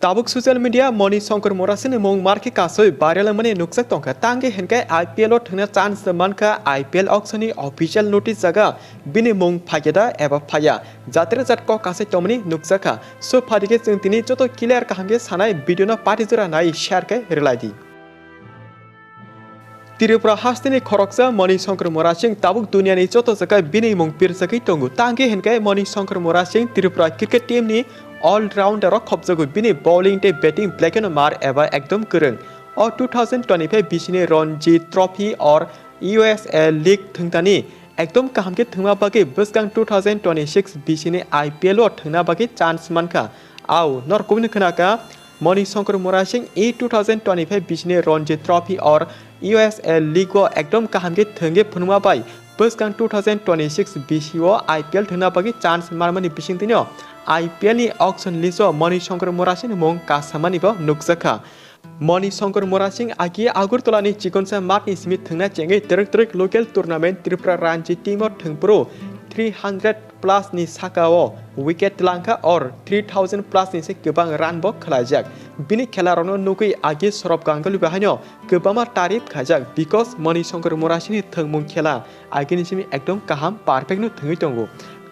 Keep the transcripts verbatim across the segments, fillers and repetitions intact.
Tabuk social media Moni Shankar Murasing ni mung markhe kasui viral wngmani nukjak tongkha. Tangwi hinkhe I P L o thwngna chance mankha, I P L auction ni official notice jaga bini mung phaikhe da eba phaiya. Jatre jat kok kasai tongmani nukjakha. So phaikhe chwng tini joto clear kaham khe sanai video no pati jora nai share khe rwlai di. Tripura hasteni khoroksa Moni Shankar Murasing tabuk duniani joto jaga bini mung pirjagwi tongo. Tangwi hinkhe Moni Shankar Murasing Tripura cricket team ni all-rounder o khopjago. Bini bowling tei batting belai kheno mar eba ekdom kwrwng. O two thousand twenty-five bisini Ranji Trophy or U S A League thwngtani ekdom kaham khe thwngma bagwi bwskang two thousand twenty-six bisini I P L o thwngna bagwi chance mankha. Au, norok kubuni khwnakha, Moni Shankar Murasing e two thousand twenty-five bisini Ranji Trophy or U S A League o ekdom kaham khe thwngwi phunukma bai bwskang two thousand twenty-six bisio I P L thwngna bagwi chance manmani bisingtwino I P L ni auction list o Moni Shankar Murasing ni mung kasamani bo nukjakha. Moni Shankar Murasing agi Agartala ni chikonsa mat ni simi thwngna chengwi twrwk twrwk local tournament Tripura Ranji team o thwngphuru three hundred plus ni saka o wicket twlangkha or three thousand plus ni se kwbang run bo khwlaijak. Bini khela rokno nugwi agi Saurav Ganguly bai haino kwbangma tarif khaijak because Moni Shankar Murasing ni thwngmung khela agini simi ekdom kaham perfect no thwngwi tongo.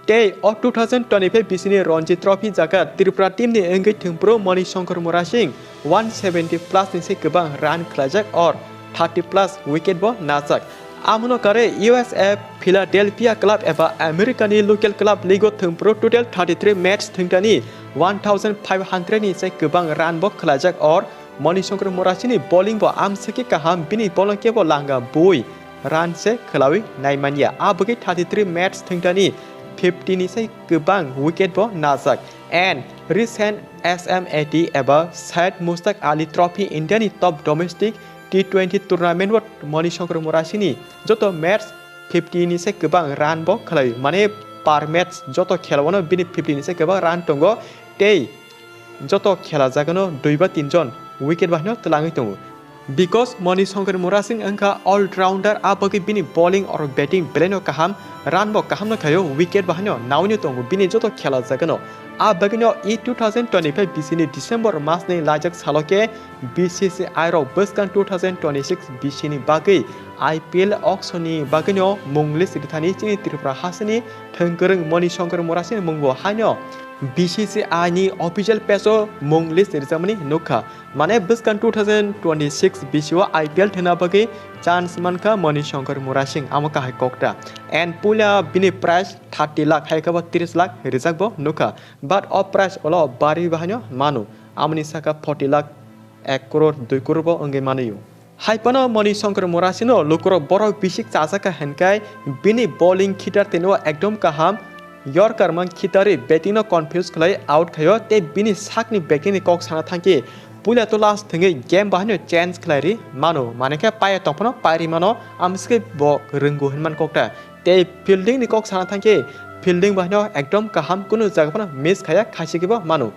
Tei o two thousand twenty-five bisini Ranji Trophy jaga Tripura team ni wngwi thwngphuru Moni Shankar Murasing one seventy plus ni se kwbang run khwlaijak or thirty plus wicket bo najak. Amono kare U S A Philadelphia club eba America ni local club league o thwngphuru total thirty-three match thwngtani one thousand five hundred ni se kwbang run bo khwlaijak or Moni Shankar Murasing ni bowling bo amsaki kaham, bini bowling kebo langa bui run se khwlawi naimanya. A bagwi thirty-three match thwngtani fifty ni sai kwbang wicket bo najak. And recent S M A T eba Syed Mushtaq Ali Trophy India ni top domestic T twenty tournament o Moni Shankar Murasing ni joto match fifty ni sai kwbang run bo khwlawi. Mane per match joto khela o no bini fifty ni sai kwbang run tongo. Tei joto khela jagano dui ba tin jon wicket bahino twlangwi tongo. Because Moni Shankar Murasing wngkha all-rounder, a bagwi bini bowling or batting belaino kaham, run bo kaham no khaio, wicket bahino naui no tongo bini joto khela jagano. A bagwino e two thousand twenty-five bisini December mas ni laijak salo khe B C C I rok bwskang two thousand twenty-six bisini bagwi I P L auction ni bagwino mung list rithani chini Tripura hasteni thwngkwrwng Moni Shankar Murasing ni mung bo haino B C C I ni official page o mung list rijakmani nukha. Mane bwskang two thousand twenty-six bisio I P L thwngna bagwi chance mankha Moni Shankar Murasing, amo kahai kokta. And puila bini price thirty lakh, hai khe bo tris lakh rijak bo nukha. But o price ulo barwi bahaino mano. Amoni saka forty lakh, ek crore, dui crore bo wngwi manwi o. Hai phano Moni Shankar Murasing no lukurok borok bisik chajakha hinkai bini bowling khitar tino ekdom kaham. Yorkar mang khitarwi batting no confuse khlai out khaio tei bini sakni batting ni kok sana thangkhe puila to last thwngwi game bahaino change khlai ri mano, manwi khe paya tongphano pai ri mano, amsike bo rwngo hinman kokta. Tei fielding ni kok sana thangkhe fielding bahaino ekdom kaham, kunu jaga phano miss khaya, khaisi khe bo mano.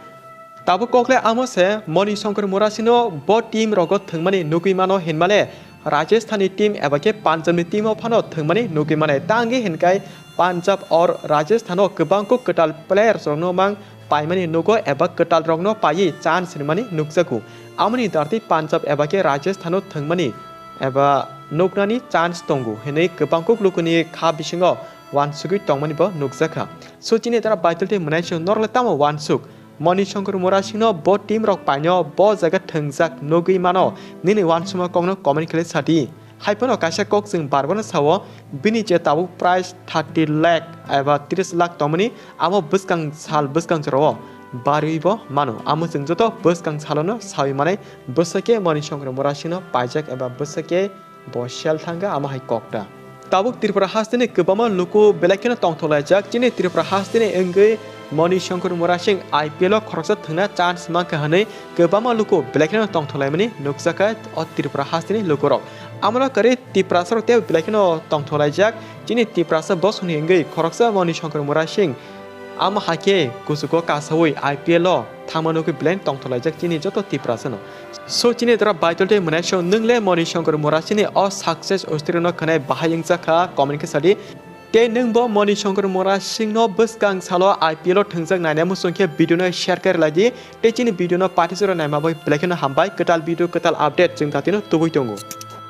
Tabuk kokle amo se Moni Shankar Murasing no bo team rogo thwngmani nugwi mano hinmale Rajasthan ni team eba khe Punjab ni team o phano thwngmani nugwi mano. Tangwi hinkai Punjab or Rajasthan o kwbangkuk kwtal players rokno mang paimani nugo eba kwtal rokno paiwi chance rwmani nukjago. Amoni dartwi Punjab eba khe Rajasthan o thwngmani eba nuknani chance tongo hinwi kwbangkuk lukuni kha bisingo wansugwi tongmani bo nukjakha. So chini dara baitul tei mwnaising norokle tamo wansuk? Moni Shankar Murasing no bo team rok paino bo jaga thwngjak nugwi mano, nini wansukma kokno comment khlai sadi. Hai phano kaisa kok chwng bar bono sao, bini je tabuk price thirty lakh eba tris lakh tongmani, amo bwskang sal bwskang jorao barwi bo mano. Amo chwng joto bwskang salono sawi manai, bwsake Moni Shankar Murasing no paijak eba bwsake bo sel thangkha, amo hai kokta. Tabuk Tripura hasteni kwbangma luku belai kheno tongthok laijak. Chini Tripura hasteni wngwi Moni Shankar Murasing I P L o khoroksa thwngna chance mankha hwnwi kwbangma luku belai kheno tongthok laimani nukjakha o Tripura hasteni lukurok. Amoni kwrwi Tiprasa rok tei belai kheno tongthok laijak. Chini Tiprasa bosongni wngwi khoroksa Moni Shankar Murasing Amo hai khe kuchugo kasaui I P L o thangma nugwi belai tongthok laijak chini joto Tiprasa no. So chini dara baitul tei mwnaisong, nwng le Moni Shankar Murasing ni o success story no khwnai bahai wngjakha, comment khe sadi. Tei nwng bo Moni Shankar Mora singno bwskang salo I P L o thwngjak nainai muchung khe video no share khe rwlai di. Tei chini video no pathi jora naima bai belai kheno hambai. Kwtal video, kwtal update chwng datino tubui tongo.